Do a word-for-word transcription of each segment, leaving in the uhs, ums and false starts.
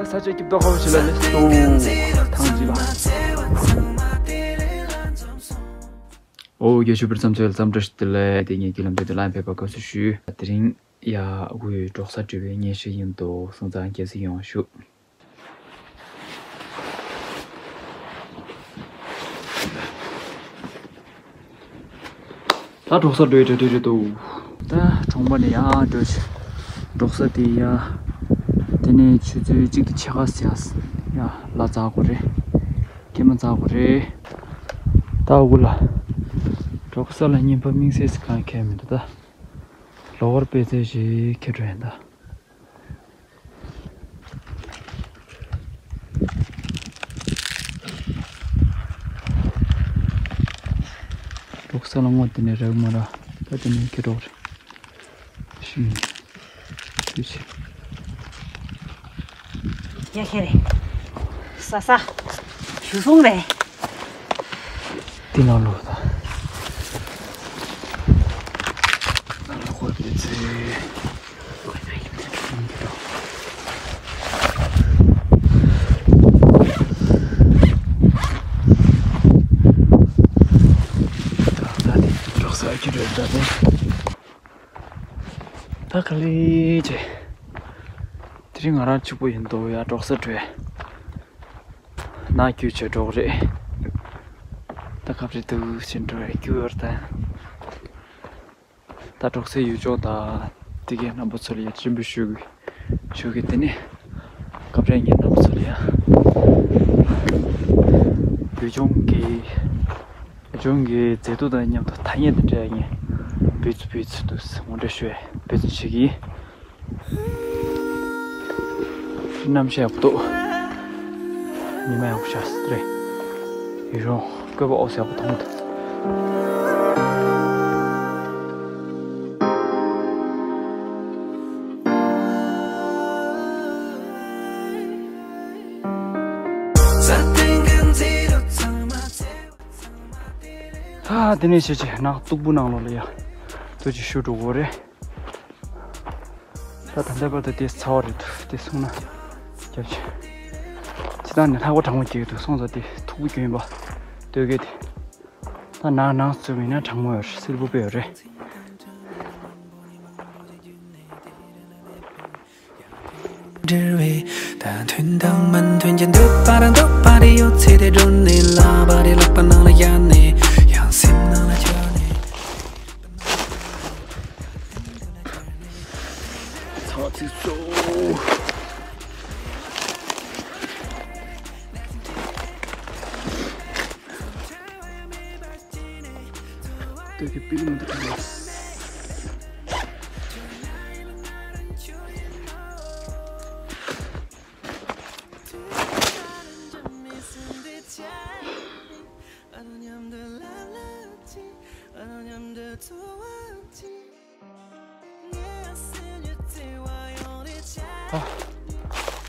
ས་ཆ་སྐྱིད་མདོག་ཁ་པོ་ཞིག་ལ་སླེབས་སོང་། ཐང་ཅིག་ལ། ཨོ་རྒྱ་ཞུ་བར་མཚམས་ཚོད་ལ་འཚམས་འདྲི་ཞུ་དེ་ལས་དེ་ངས་ཀྱི་ལམ་དུ་དེ་ལ་ཕེབས་པ་དགའ་བསུ་ཞུ། དེ་རིང་ཡ་དགུའི་འབྲོག་ས་འགྲུལ་བའི་སྙན་ཞུ་ཡིན་འདུག་སོང་ཙང་རྒྱལ་སྲིད་ཡོང་ཞུ། ད་འབྲོག་ས་འགྲོ་ཡི་གྲ་སྒྲིག་རེད་འདུག་ད་གྲོང་པ་ནས་ཡར་འགྲོ་ཆེ། འབྲོག་ས་དེ་ཡ། དེ་ནས་ཆུ་ཚོད་གཅིག་དང་ཕྱེད་ཀ་ཟེར་ཡ། ལ་འཛེག་དགོས་རེད། སྐྱེལ་མ་འཛེག་དགོས་རེད། ད་འུ་ལ། འབྲོག་ས་ལ་གཉིས་པ་དམིགས་བསལ་གང་ཁེལ་མི་འདུག་ད། ལོ་བར་དཔེ་ཚད་ཞིག་ཁེལ་འགྲོ་ཡིན་ད། འབྲོག་ས་ལ་སྔོ་དེ་ནས་རག་མ་རག་ད་དེ་ནས་ཁེལ་འགྲོ་རེད། ཤིང་། དུས་ཆེ། ཡ་ཁེ་རེད། ས་ས། ཞུ་སོང་རེད། འདི་ནང་ལོགས་དང་། ནང་ལོགས་ཁོ་དེ་ཚེ། ད་ད་དེ་འབྲོག་ས་ཁྱི་རེད་ད་དེ། ད་ག་ལེ་བྱས། དེ་རིང་ང་རང་གཅིག་པུ་ཡིན་འདུག་ཡ་འབྲོག་ས་འགྲོ་ཡ། ནག་རྒྱུག་བྱས་འགྲོ་གི་རེད། ད་སྐབས་རེ་འདུག་ཕྱིན་འགྲོ་ཡ་རྒྱུག་ཡོད་རེད་ད། ད་འབྲོག་སའི་ཡུལ་ལྗོངས་དང་དེ་གའི་རྣམ་པ་ཚོ་ལ་ཡ་སྤྲིན་པོ་ཞུ་གི་ཞུ་གི་དེ་ནི་སྐབས་རེ་ངའི་རྣམ་པ་ཚོ་ལ་ཡ་ཡུལ་ལྗོངས་ཀྱི་ཡུལ་ལྗོངས་ཀྱི་མཛེས་སྡུག་དང་མཉམ་དུ་ཐ་སྙད་དང་འབྲེལ་ངས་འབུ་ཚུ་འབུ་ཚུ་འདུག་ངོ་སྤྲོད་ཞུ་བའི་འབུ་ཚུ་བྱེད་ཀྱི། གནམ་གཤིས་ཡག་པོ་འདུག་ཉི་མ་ཡག་པོ་ཤར་སོང་རེད། ཡུལ་ལྗོངས་བཀོད་པ་ཨོ་ཙི་ཡག་པོ་མཐོང་གི་འདུག་ད་དེ་ནས་བྱས་ཅིག་ནགས་སྟུག་པོ་ནང་ལོགས་ལ་ཡ་ཏོག་ཙམ་བཞུགས་འགྲོ་དགོས་རེད། ད་ད་ལྟ་བར་དུ་དེ་ཚ་བ་རེད་འདུག་དེ་སོང་ན་རྒྱབ་ཆེ། སྤྱིར་བཏང་ནས་ལྷགས་པ་གྲང་མོ་སྐྱེ་གི་འདུག་སོང་ཙང་དེ་མཐུག་པོ་གྱོན་པ་སྟོད་གོས་དེ། ད་ནང་ནང་བཙུགས་མིན་ན་གྲང་མོ་ཡོད་རེད། སིལ་བུ་དཔེ་ཡོད་རེད། འབྲེལ་བའི་ད་མཐུན་དང་མི་མཐུན་གྱི་འདོད་པ་རང་འདོད་པ་རེ་ཡོད་ཚེ་དེ་སྒྲོན་ནས་ལ་བ་རེ་ལག་པ་ནང་ལ་ཡ་ནས་ཡང་སེམས་ནང་ལ་བྱ་ནས། ཚ་བ་ཚིག་སོ། སྟོད་ཀྱི་པི་ལི་མི་འདུག་ག་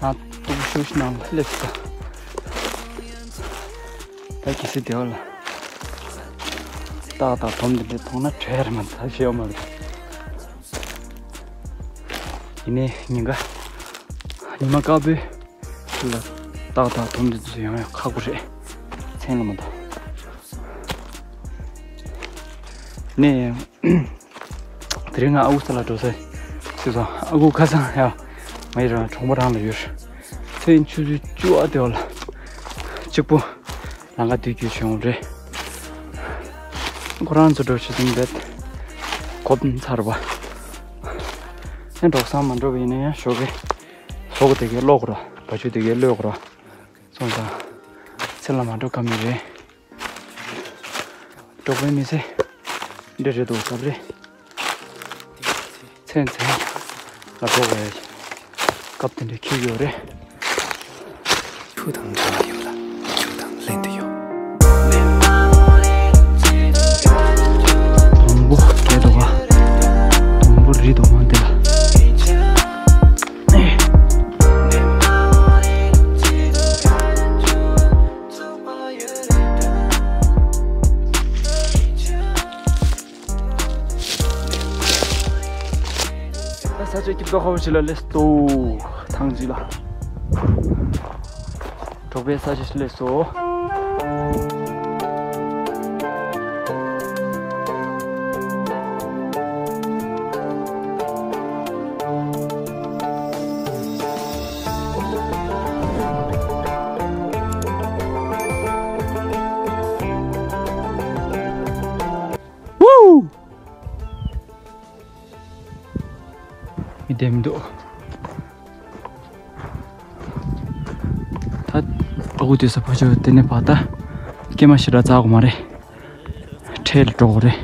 ཨ། ང་སྟུག་ཤུགས་ཤིག་ནང་ལ་སླེབས་སོང་། ད་གལ་སྲིད་དེ་བ་ལ་སྟག་དང་དོམ་དེ་འདྲ་མཐོང་ན་བྲོས་ར་མ་ཚ་ཞེས་ཡོད་མ་རེད། ཡིན་ནའི་ཉིན་ཀ་ཉི་མ་དཀར་པོའི་ལ་སྟག་དང་དོམ་དེ་ཚོ་ཡོང་ཡ་ཁག་པོ་རེད། མཚན་ལ་མ་གཏོགས། ནས། དེ་རིང་ང་ཨ་ཁུ་ས་ལ་འགྲོ་ས་ཞིག་སོང་། ཨ་ཁུ་ཁ་སང་ཡ་ང་ཡི་རང་གྲོང་པ་རང་ལ་ཡོད། མཚན་ཆུ་ཚོད་བཅུ་ཨ་དེ་བ་ལ་གཅིག་པུ་ལམ་ཁ་དུས་རྒྱུན་བྱུང་རེད། ཁོ་རང་ཚོ་འགྲོ་ཆེ་ཙམ་རེད། གོ་ཚར་བ། ཡང་འགྲོ་བསམ་མ་འགྲོ་བ་ཡིན་ན་ཡང་ཞོགས་ཀས་ཟོག་གི་དེ་གའི་ཀློག་ར་བ་ཆུ་དེ་གའི་ཀློག་ར། སོང་ཙང་ཚེ་ལ་མ་འགྲོ་ཀ་མེད་རེད། འབྲོག་པའི་མི་ཚེ་འདི་རེད་འདུག་སྐབས་རེ། མཚན་མཚན་ལ་འགྲོ་བའི་སྐབས་དེ་འདྲ་འཁེལ་ཡོད་རེད། ཆུ་དང་འབྲེལ་བ་ཡོད་ལ་ཆུ་དང་ལྷན་དུ་ཡོད། དང་པོ་རེད་འདུག་ག་དང་པོ་རེད་འདུག་ག་འདི་ལ། ད་ས་ཆ་སྐྱིད་པོ་ཁ་པོ་ཞིག་ལ་སླེབས་སོང་། ཐང་ཅིག་ལ། གྲོགས་པོའི་ས་ཆ་སླེབས་སོ། ཝུའུ། མི་བདེ་མི་འདུག་ད་ཨ་ཁུ་དེ་ས་ཕ་ཆོས་དེ་ནས་ཕར་ད་སྐྱེས་མ་ཞེ་དྲག་འཛག་གི་མ་རེད། འཕྲལ་འགྲོ་གི་རེད།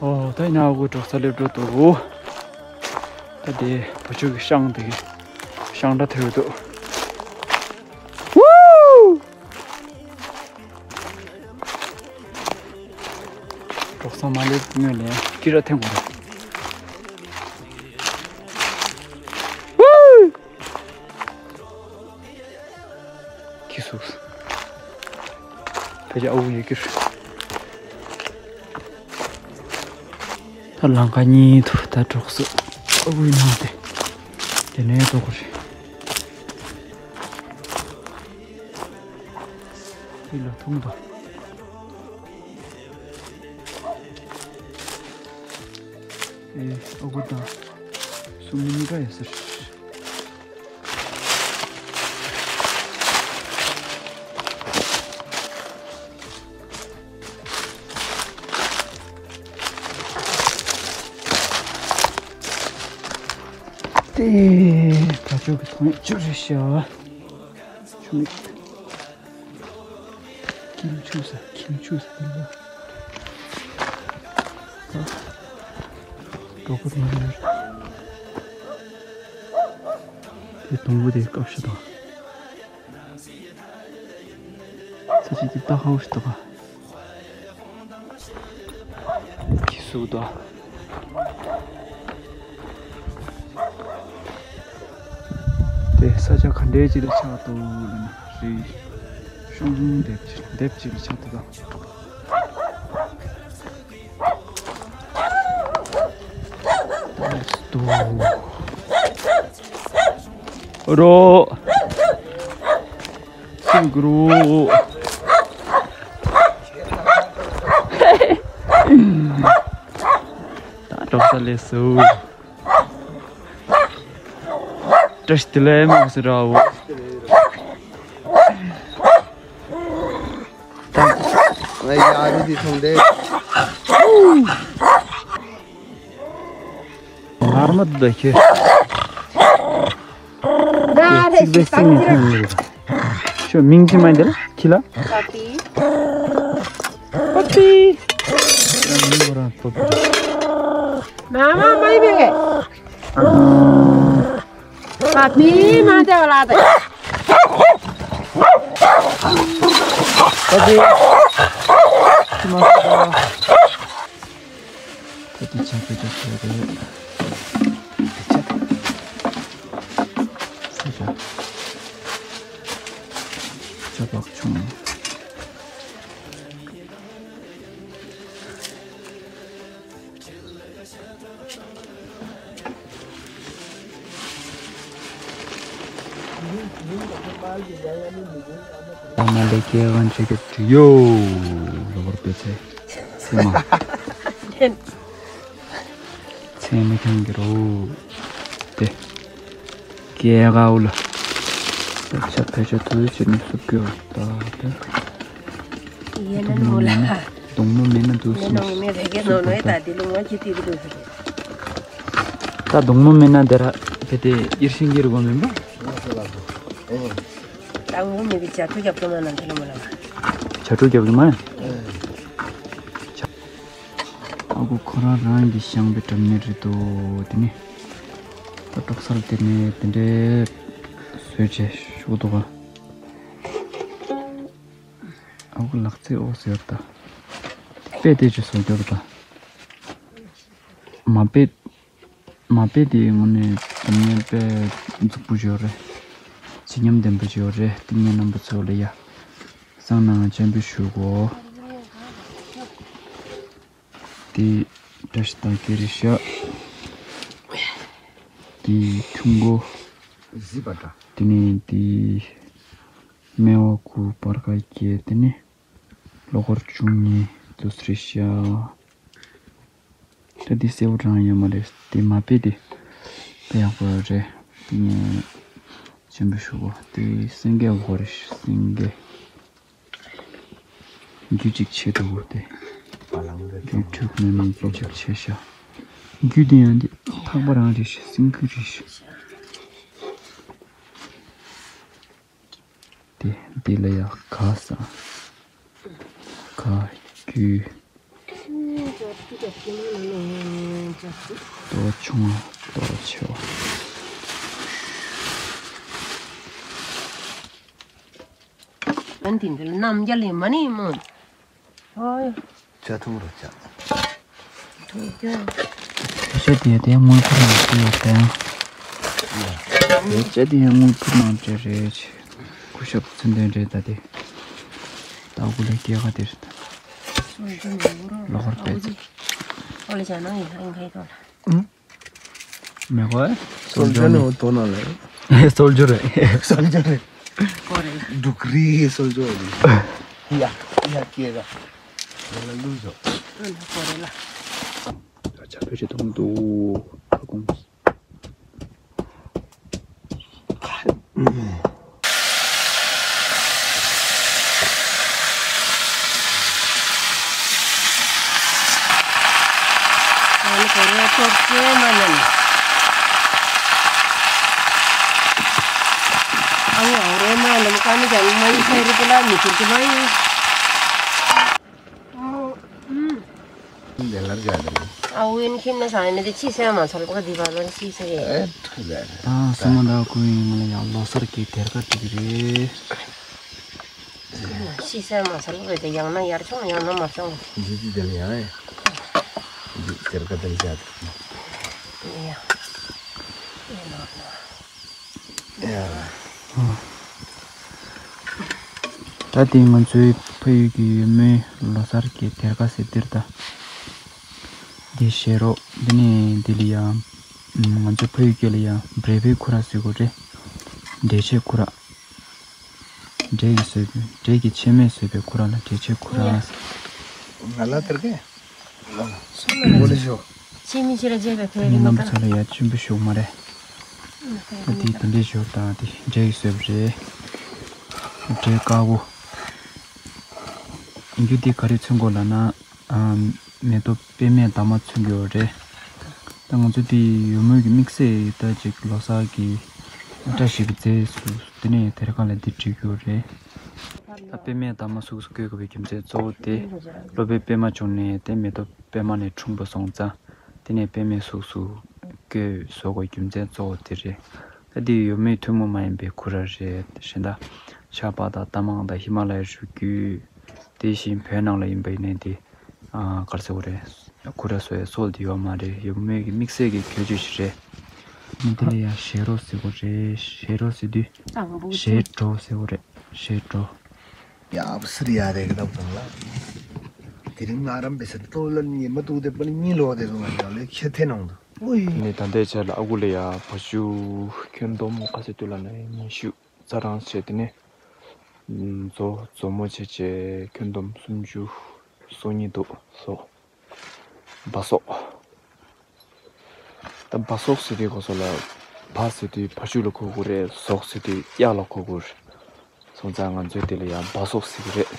ཨོ། ད་ཡིན་ན་ཨ་ཁུ་འགྲོ་ས་སླེབས་འགྲོ་འདུག་ད་དེ་བུ་ཆུ་གི་ཤང་དེ་གི་ཤང་འདྲ་ཐོས་འདུག་ཝུའུ། འགྲོ་ས་མ་སླེབས་སྔོན་ནས་སྐྱིད་ར་འཐེན་དགོས་རེད། ཝུའུ། ཁྱི་སུ། ཕལ་ཆེར་ཨ་ཁུ་ཡོད་ཀྱི་རེད། ད་ལམ་ཁ་གཉིས་དུ་ད་གྲོགས་སུ་ཨ་ཁུའི་ནང་དེ་དེ་ནས་འགྲོ་གི་རེད། འདི་ལ་མཐོང་དང་། ཨེ། ཨ་ཁུ་དང་སུ་མི་གཉིས་ཀ་ཡོད་ཟེར། དེ་ད་ཆོག་གི་ཐོང་ཡིག་ཅུ་རེད་ཤག་ཆུ་མིག་ཁྱིམ་ཆུ་ས་ཁྱིམ་ཆུ་ས་དེ་ལ། གྲོགས་པོ་དེ་ཡོད། དེ་སྡོང་པོ་དེ་སྐབས་ཤིག་དང་། ས་ཆ་དེ་ད་ཧའུ་ཤི་ཏོ་ག་ཁྱི་སུ་དང་། དེ་ས་ཆ་ག་འདྲའི་ཅིག་ལ་ཆགས་འདུག་ལབ་ན་རི་གཤོང་ལྡེབས་ཅིག་ལྡེབས་ཅིག་ལ་ཆགས་འདུག་ག་ལྟ་སྡུག་རོ། སེང་གུ་རུ། ད་གྲོགས་ས་ལས་སུ། བཀྲ་ཤིས་བདེ་ལེགས་མ་སུ་ར་བོ། ང་ཡ་རི་དེ་ཐོང་དེ། ངར་མ་དུ་ད་ཁྱེད། ང་རེ་ཞིག་བསྟན་ནས་ཐོན་ཡོད། ཁྱོད་མིང་ཅི་མ་འདི་ལ་ཁྱི་ལ། པ་པི། པ་པི། ཡང་མིང་ཁོ་རང་པ་པི། མ་མ་མ་ཡི་བེ། པ་པི་མ་འདི་བ་ལ་ད། པ་པི། ཁྱི་མ་ཁྱི་ད། ད་དེ་ཆ་དེ་ཆ་ཆ་རེད། དེ་ཆ། ས་ཆ། ཆ་བག་ཆུང་། ད་མ་ལས་སྐྱེ་གང་བྱེད་ཀྱི་ཡོད་ལོ་བར་པའི་ཚེ། ཚེ་མ། ཚེ་མ་ཁྱང་གི་རོ། དེ། སྐྱེ་གའུ་ལ། ཕལ་ཆ་ཕལ་ཆ་དུས་ཕྱིར་ནི་སུ་སྐྱོ་ད་དེ། ཡེ་ན་ནོ་ལ། སྡོང་མོ་མེད་ན་དུས་ཡེ་ནོ་མེ་རེ་གེ་ནོ་ནོ་ད་དེ་ལུང་བ་ཅི་ཏི་གི་དུས་ཕྱིར། ད་སྡོང་མོ་མེད་ན་དེ་ར་བེ་དེ་ཡེར་ཤིང་གི་རུ་གོ་མིན་པ། སྡོང་མོ་མེད་པའི་བྱ་ཕྲུག་རྒྱབ་ཀྱི་མ་ན་དེ་ལ་མ་ལ་བ། བྱ་ཕྲུག་རྒྱབ་ཀྱི་མ། ཨ་ཁུ་ཁོ་རང་རང་གི་ཤང་པའི་འགྲམ་ནས་རེད་དོ། དེ་ནི་ད་ཏོག་སར་དེ་ནས་དེ་འདྲའི་བཟོས་བྱས་ཞུགས་འདུག་ག་ཨ་ཁུ་ལག་རྩེད་ཨོ་ཟེར་ད། དཔེ་དེ་ཅི་བཟོ་རྒྱུ་རེད་ད། མ་དཔེ་མ་དཔེ་དེའི་ངོ་ནས་དམ་ཉམས་དཔེ་འཛུགས་པོ་ཡོད་རེད། བྱེད་ཉམས་ལྡན་པོ་ཡོད་རེད། དེ་ངའི་རྣམ་པ་ཚོ་ལ་ཡ་སང་ནང་སྤྱན་འབུལ་ཞུ་གོ། དེ་བཀྲ་ཤིས་རྟགས་བརྒྱད་རེད་ཤག་དེ་ཁྱུང་པོ། གཟིགས་པ་འདྲ། དེ་ནས་དེ་སྨེ་བ་དགུ་སྤར་ཁ་བརྒྱད། དེ་ནས་ལོ་འཁོར་བཅུ་གཉིས་དུས་རེད་ཤག་ད་འདི་སེར་པོ་གྲང་ཡོད་མ་རེད། དེ་མ་དཔེ་དེ་དཔེ་ཡག་པོ་རེད། དེ་ངས་སྤྱན་འབུལ་ཞུ་གོ། དེ་སེང་གེ་འཁོར་རེད། སེང་གེ། རྒྱུ་གཅིག་ཆེ་འདུག་གོ་དེ། རྒྱུ་འཁྲུག་མེད་མེད་རྒྱུ་གཅིག་ཆེ་ཤག་རྒྱུ་དེ་ཡང་འདི་ཐག་པ་རང་རེད་ཤག་སེང་གེ་རེད་ཤག་དེ་འདི་ལ་ཡ་ག་ས། ག་རྒྱུ། ཏོ་ཆུང་ཏོ་ཆེ་བ། ཨན་དེ་འདི་ལ་རྣམ་རྒྱལ་ལས་མ་ནི་མོ། ཨོ། ཇ་འཐུང་རོགས་བྱ། འཐུང་རྒྱུ། ཇ་དེ་དེ་དངུལ་ཕོར་ནང་བཞིན་ཡོད་དེ། ཇ་དེ་ཡང་དངུལ་ཕོར་ནང་བཞིན་རེད། སྐུ་ཞབས་ཚུལ་ལྡན་རེད་ད་དེ། ད་སྐུ་ལས་སྐྱེས་ཁ་དེ་རེད། ལོ་ཧོར་པས། ཨོ་ལེ་ཇ་ནང་ཡིན་ཧ་ཡིན་ཁ་ཡིན་ཏོ་ལ། ཨུ། མེ་ཁོ། སོལ་ཇར་ནི་འོ་དོ་ན་ལེ། སོལ་ཇར་རེད། སོལ་ཇར་རེད། ཀོ་རེད། འབྲུག་རིའི་སོལ་ཇར་རེད། ཡ་ཡ་ཀེ་ར། ང་ལ་ལུས་སོ། ཨ་ན་ཀོ་རེད་ལ། ད་ཇ་ཕལ་ཆེར་འཐུང་འདུག་ཁ་སྐོམ། འདི་ལར་ག་དེ་རེད། ཨ་ཝིན་ཁྱིམ་ན་ས་ཡ་མེད་དེ་ཕྱི་སེ་མ་ཚོར་བ་ག་དེ་བ་ལོན་ཕྱི་སེ་གེ། ཨེ་ཐུ་ལ་རེད། ད་སོ་མ་ད་ཁུ་ཡིན་ང་ལ་ཡང་ལོ་སར་གྱི་དེར་ཁ་ཏིག་རེད། ཕྱི་སེ་མ་ཚོར་བ་དེ་ཡང་ན་ཡར་ཆུང་ཡང་ན་མ་ཆུང་། འདི་དེ་དེ་ལ་ཡང་ཨེ། འདི་དེར་ཁ་དེ་ལ་ཡ། ད་དེ་ང་ཚོའི་ཕ་ཡུལ་གྱི་ཡུལ་མིའི་ལོ་གསར་གྱི་དེར་ཁ་ཟེར་འདིར་ད། འདི་བཞེས་རོགས། འདི་ནས་འདི་ལ་ཡ། ང་ཚོའི་ཕ་ཡུལ་སྐད་ལ་ཡ་འབྲས་བུའི་ཁུ་ར་ཟེར་གོ་རེད། འབྲས་ཆན་ཁུ་ར། འབྲས་ཀྱིས་བཟོས་པའི་འབྲས་ཀྱི་ཕྱེ་མས་བཟོས་པའི་ཁུ་ར་ལ་འབྲས་ཆན་ཁུ་ར། ང་ལ་དེར་གས། ལོ་ལ་ཤོག་ཕྱི་མི་ཕྱི་ལ་བརྗེད་པའི་ཕའི་ངའི་རིང་རྣམ་པ་ཚོ་ལ་ཡ་ཆུན་པོ་ཞུགས་མ་རེད། ཨ་དེ་དེ་འདྲའི་ཞོར་དང་དེ་འབྲས་ཀྱི་བཟོས་པ་རེད། འབྲས་དཀར་པོ། ཡིན་རྒྱུ་དེ་ག་རེ་མཚོན་དགོས་ལབ་ན། ཨ་མེ་ཏོག་པད་མའི་འདབ་མ་མཚོན་གྱི་ཡོད་རེད། ད་ང་ཚོ་དེ་ཡུལ་མོ་གི་དམིགས་བསལ་ད་ཅིག་ལོ་གསར་གྱི་བཀྲ་ཤིས་པའི་རྫས་སུ་དེ་ནས་དེར་ཁ་ལ་འདི་བྲིས་ཀྱི་ཡོད་རེད། ད་པད་མའི་འདབ་མ་གཟུགས་སུ་བཀོད་དགོས་པའི་རྒྱུ་མཚན་གཙོ་བོ་དེ་སློབ་དཔོན་པད་མ་བྱུང་ནས་དེ་མེ་ཏོག་པད་མ་ནས་འཁྲུངས་པ་སོང་ཙང་དེ་ནས་པད་མའི་གཟུགས་སུ་བཀོད་བཟོ་དགོས་རྒྱུ་མཚན་གཙོ་བོ་དེ་རེད། ད་དེ་ཡུལ་མིའི་ཐུན་མོང་མ་ཡིན་པའི་ཁུ་ར་རེད། གཞན་དག་ཆར་པ་དང་རྟ་མང་དང་ཧི་མ་ལ་ཡའི་རི་རྒྱུད། དེ་བཞིན་བོད་ནང་ལ་ཡིན་པ་ཡིན་ནའི་དེ། ཨ་ག་རེ་ཟེར་དགོས་རེད། ཁུ་ར་བཟོ་ཡའི་སྲོལ་དེ་ཡོད་མ་རེད། ཡུལ་མིའི་གི་དམིགས་བསལ་གྱི་ཁྱད་ཆོས་ཤིག་རེད། མི་དེ་ལ་ཡ་བཞེས་རོགས་ཟེར་དགོས་རེད། བཞེས་རོགས་ཟེར་དུས། བཞེས་འགྲོ་ཟེར་དགོས་རེད། བཞེས་འགྲོ། ཡ་སི་རི་ཡ་རེ་གི་ད་བཏང་ལ། དེ་རིང་ང་རམ་པའི་སར་ཏོ་ལ་ཉི་མ་ཏུ་དེ་པ་ནི་གཉིད་ལོག་དེ་སོང་ང་ཡ་ལེ་ཁྱེད་ཐེ་ནང་དུ། ཨོ་ཡི། ནི་ད་ལྟའི་ཆར་ལ་ཨ་ཁུ་ལ་ཡ་བ་ཕྱུགས་ཁྱོན་བསྡོམས་ག་ཚོད་འདུག་ལབ་ན་ཉི་ཤུ་རྩ་གྲངས་བྱས། དེ་ནས་མཛོ་མཛོ་མོ་བྱས་བྱས་ཁྱོན་བསྡོམས་སུམ་ཅུ་སོ་གཉིས་འདུག་སོ། སྦ་སོག་ད་སྦ་སོག་ཟེར་དུས་གོ་སོག་ལ། སྦ་ཟེར་དུས་བ་ཕྱུགས་ལ་གོ་དགོས་རེད། སོག་ཟེར་དུས་གཡག་ལ་གོ་དགོས་རེད། སོང་ཙང་ང་ཚོས་དེ་ལ་ཡང་སྦ་སོག་ཟེར་གི་རེད།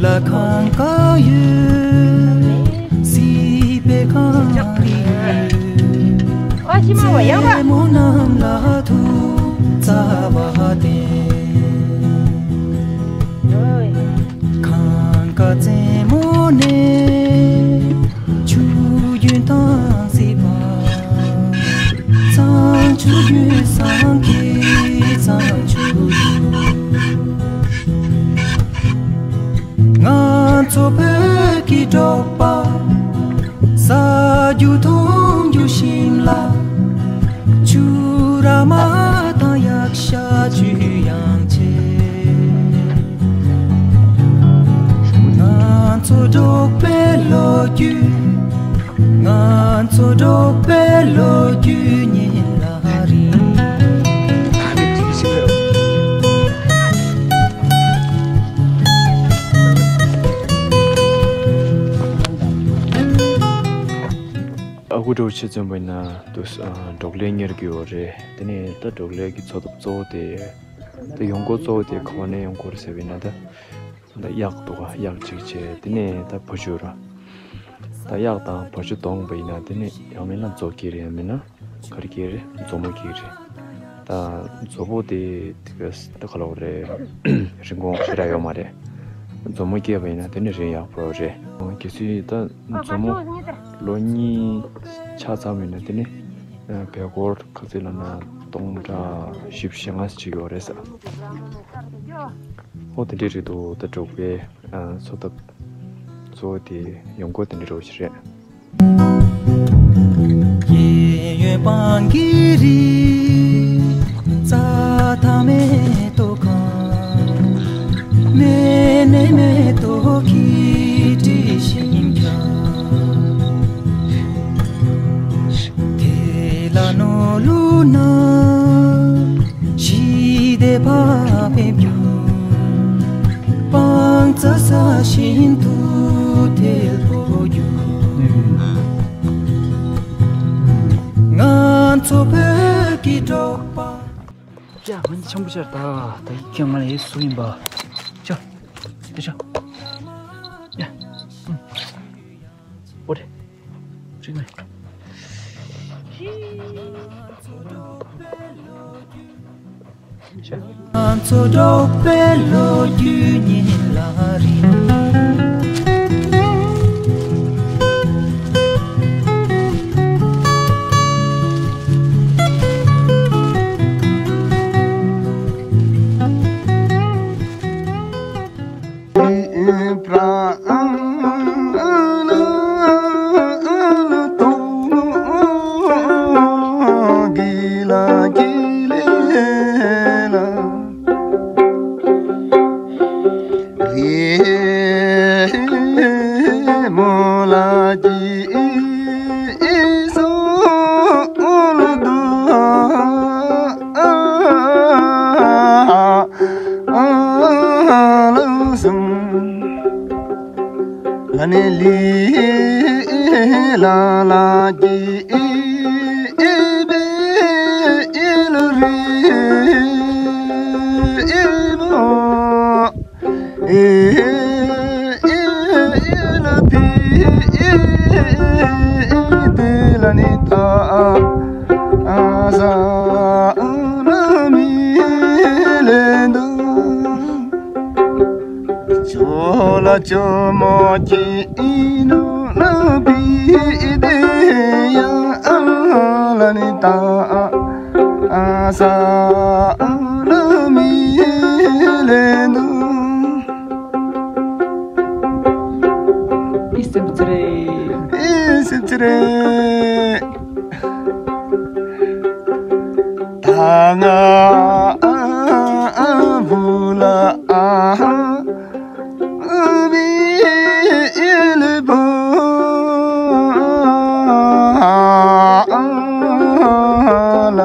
ལ་གང་ག་ཡོད། སྲིད་པའི་གངས་རི་ཡོད། ཨ་ཅི་མ་བ་ཡག་པ། རྩེ་མོ་རྣམས་ལ་ཐུགས་རྩ་བ་བརྟེན། གངས་དཀར་རྩེ་མོ་ནས། ཆུ་རྒྱུན་དྭངས་བསིལ་བ། གཙང་ཆུ་རྒྱུན་བསམ་གྱི་གཙང་ཆུ་རྒྱུན། ང་ཚོ་བོད་ཀྱི་འབྲོག་པ། ཟ་རྒྱུ་འཐུང་རྒྱུ་ཞིམ་ལ། ཆུ་ར་མ་དང་གཡག་ཤ་བཅུད་ཡང་ཆེ། ང་ཚོ་འབྲོག་པའི་ལོ་རྒྱུས། ང་ཚོ་འབྲོག་པའི་ལོ་རྒྱུས་ཉིད་ལ་རིང་། ཨ་ཁུ་འདྲ་བོ་ཆེ་བཙོན་པ་ཡིན་ན་དུ་ཨ་འབྲོག་ལས་གཉེར་གྱི་ཡོད་རེད། དེ་ནས་ད་འབྲོག་ལས་ཀྱི་འཚོ་ཐབས་གཙོ་བོ་དེ། ད་ཡོང་སྒོ་གཙོ་བོ་དེ་ག་བ་ནས་ཡོང་གི་ཡོད་རེད་ཟེར་བ་ཡིན་ན། ད་ད་གཡག་འདུག་ག་གཡག་གཅིག་བྱས། དེ་ནས་ད་བ་ཕྱུགས་ར། ད་གཡག་དང་བ་ཕྱུགས་བསྡོམས་པ་ཡིན་ན། དེ་ནས་ཡང་མིན་ན་མཛོ་སྐྱེས་རེད། ཡང་མིན་ན་ག་རེ་སྐྱེས་རེད། མཛོ་མོ་སྐྱེས་རེད། ད་མཛོ་པོ་དེ་དེ་ག་ད་ག་ལབ་དགོས་རེད། རིན་གོང་ཞེ་དྲག་ཡོད་མ་རེད། མཛོ་མོ་སྐྱེས་པ་ཡིན་ན་དེ་ནས་རིན་ཡག་པོ་རེད། གལ་སྲིད་ད་མཛོ་མོ་ལོ་གཉིས་ཆགས་ཚར་བ་ཡིན་ན། དེ་ནས་བལ་སྒོར་ག་ཚོད་ལབ་ན་སྟོང་ཕྲག་བཞི་བཅུ་ཞེ་ལྔ་ཅིག་ཡོད་རེད་ཟེར། ཨོ་དེ་འདྲས་རེད་འདུག་ད་འབྲོག་པའི་ཨ་འཚོ་ཐབས་གཙོ་བོ་དེ་ཡོང་སྒོ་དེ་འདྲས་རེད་པ། གཡས་གཡོན་སྤང་གི་རི། རྩྭ་ཐང་མེ་ཏོག་གང་། མེ་ནས་མེ་ཏོག་གི་དྲི་ཞིམ་ཁྱབ། དེ་ལ་ནོར་ལུག་ན། ཞི་བདེ་བག་ཕེབས་འགྱུར། སྤང་རྩྭ་ཟ་བཞིན་དུ་ཐལ་པོ་འགྱུར། ང་ཚོ་བོད་ཀྱི་འབྲོག་པ། ཡ། ང་འདི་འཆམ་པོ་ཤར་ད། ད་ཡིག་ཀྱང་ང་ལ་ཡེ་སུ་ཡིན་པ། ཅོ། དེ་ཅོ། ཡ། ཨུམ། ཨོ་རེད། ཅི་ངས། ང་ཚོ་འབྲོག་པའི་ལོ་རྒྱུས་ཉིད་ལ་རིང་། ཨི་སེམས་ཚེ་རེད། ཨི་སེམས་ཚེ་རེད། ད་ང་བུ་ལ་ཨ་བི་ལ་བུ་ལ།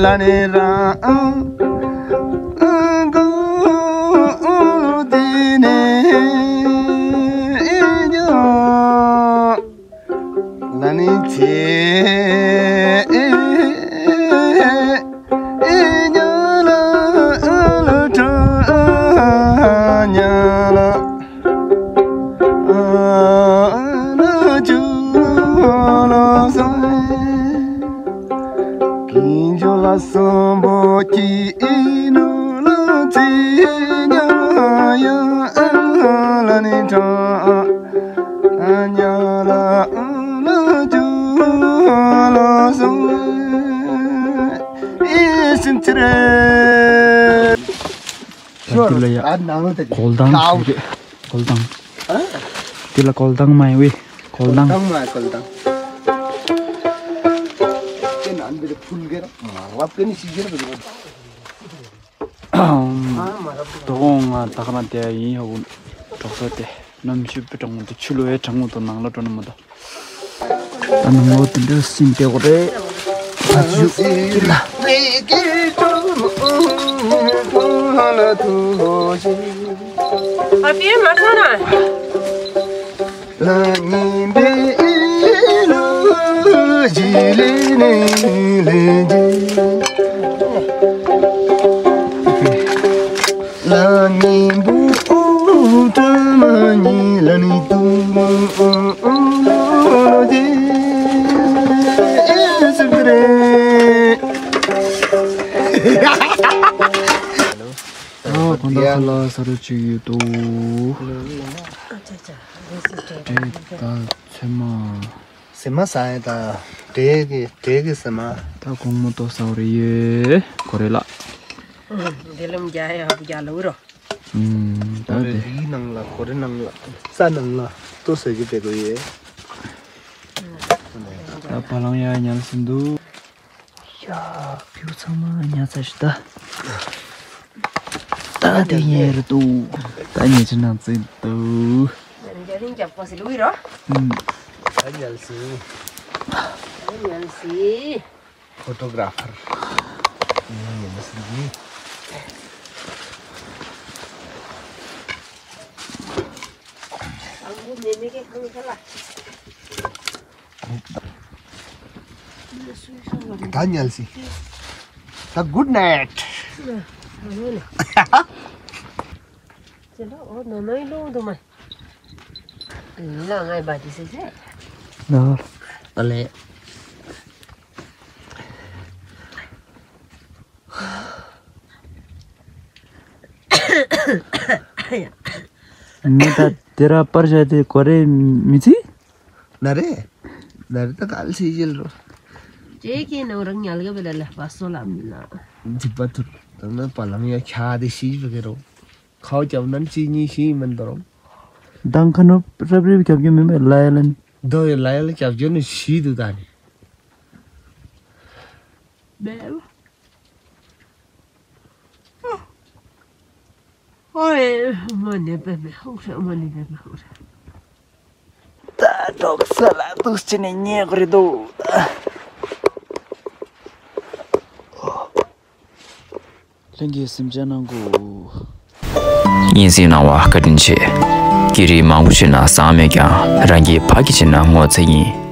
ལ་ནི་རང་གོ་དེ་ནས་ཨེ་ཉོ་ལ་ནི་ཚེ་ཨེ་ཉོ་ལ་ཨ་ལ་གྲོ་ཉ་ལ། ཤོར། འདི་ལ་ཡ། ད་ནང་ལ་ད་གོལ་ཐང་ལའོ་ཟེར་གི། གོལ་ཐང་། ཨ། འདི་ལ་གོལ་ཐང་མ་ཡིན་བས། གོལ་ཐང་། གོལ་ཐང་མ་གོལ་ཐང་། ཁྱེད་ནང་འདི་ལ་ཕུལ་གེ་ར། ང་རབ་ཀྱི་ནི་ཤི་གེ་ར་བ། ཨ་མ་རབ་ཀྱི། དོ་དགོང་ང་ད་ག་ན་དེ་ཡིན་ཧ་གོ། གྲོགས་པོ་དེ་གནམ་གཤིས་དཔེ་གྲང་མོ་འདུག་ཆུ་ལོ་ཡ་གྲང་མོ་འདུག་ནང་ལ་འགྲོ་ན་མ་གཏོགས། ད་ནང་ལོགས་དེ་འདྲ་ཟིན་བསྡད་ཀྱི་རེད། ཨ་ཅུ་ཀི་ལ། ཨ་པི་མ་སོང་ན། ཨ་གོང་ད་ཁ་ལག་ཟ་རོགས་བྱེད་ཀྱི་ཡོད་དོ། ཨ་ཅག་ཅག་རེས་སུ་བྲེལ་བྲེལ་ད་ཚོད་མ། ཟི་མ་ཟ་ཡ་ད། འབྲས་ཀྱི་འབྲས་ཀྱི་ཟི་མ། ད་དགོང་མོ་ཏོག་ཟ་བ་རེད་ཡོད་གོ་རེད་ལགས། འདི་ལམ་རྒྱ་ཡ་རྒྱ་ལ་འུ་རོ། ཨུམ་ད་དེ། རིའི་ནང་ལ་གོ་རེ་ནང་ལ་ས་ནང་ལ་ཏོག་ཟ་རྒྱུ་བྲེལ་གོ་ཡོད། ད་བ་ལང་ཡ་ཉལ་སྲིད་འདུག་ཡ། བེའུ་ཚང་མ་ཉལ་ཚར་ཤག་ད། ད་དེ་ཉལ་རེད་འདུག་ད་ཉལ་ཆ་ནང་ཚུད་འདུག་རྒྱ་རིང་རྒྱབ་ཀོ་སི་ལུག་ཡིན་རོ། ཨུམ། ད་ཉལ་སྲིད། ད་ཉལ་སྲིད། ཕོ་ཊོ་གྷ་ར་ཕར། ཉལ་སྲིད་ནི། ཨ་མོ་མེ་མེ་གེ་ཁང་ཁ་ལ། ད་ཉལ་སྲིད། ད་good night། ཅེ་ལོ་ཨོ་ནོ་ནོ་ཡི་ལོ་དུ་མ། ལ་ངའི་བ་དི་སེ་སེ། ལ། ཨ་ལེ། ངས་ད་དེ་ར་པར་བཞག་དེ་གོ་རེ་མི་ཚིག་ན་རེ། ན་རེ་ད་ག་ལ་སི་ཇིལ་རོ། ཅེ་ཀེ་ནང་རང་ཉལ་ག་བེ་ལ་ལ་བ་སོ་ལ་མི་ལ། འཇིག་པ་ཐུར། ད་ནི་བ་ལང་ཡ་ཁྱ་དེ་ཤི་བ་གེ་རོ། ཁའོ་རྒྱབ་ནན་ཅི་གཉིས་ཤི་མིན་དོ་རོ། མདང་ཁ་ནུབ་རབ་རིབ་རྒྱབ་རྒྱུ་མིན་པས་ལ་ཡ་ལན། དོ་ཡ་ལ་ཡ་ལ་རྒྱབ་རྒྱུ་ནི་ཤི་དུ་ད་ནི། ཨོའེ། མ་ནེ་པེ་མེ་ཧུག་རེ། མ་ནེ་པེ་མེ་ཧུག་རེ། ད་ཏོག་ས་ལ་ཏོག་ཅི་ནས་ཉེ་གི་རེད་འདུག་ལྷན་རྒྱས་སེམས་ཅན་ནང་གོ། སྙན་སེང་གནང་བ་བཀའ་དྲིན་ཆེ། སྐད་རིགས་མང་པོ་ཤེས་ན་བཟང་མེད་ཀྱང་རང་གི་ཕ་གི་བྱས་ན་ངོ་ཚ་ཡིན།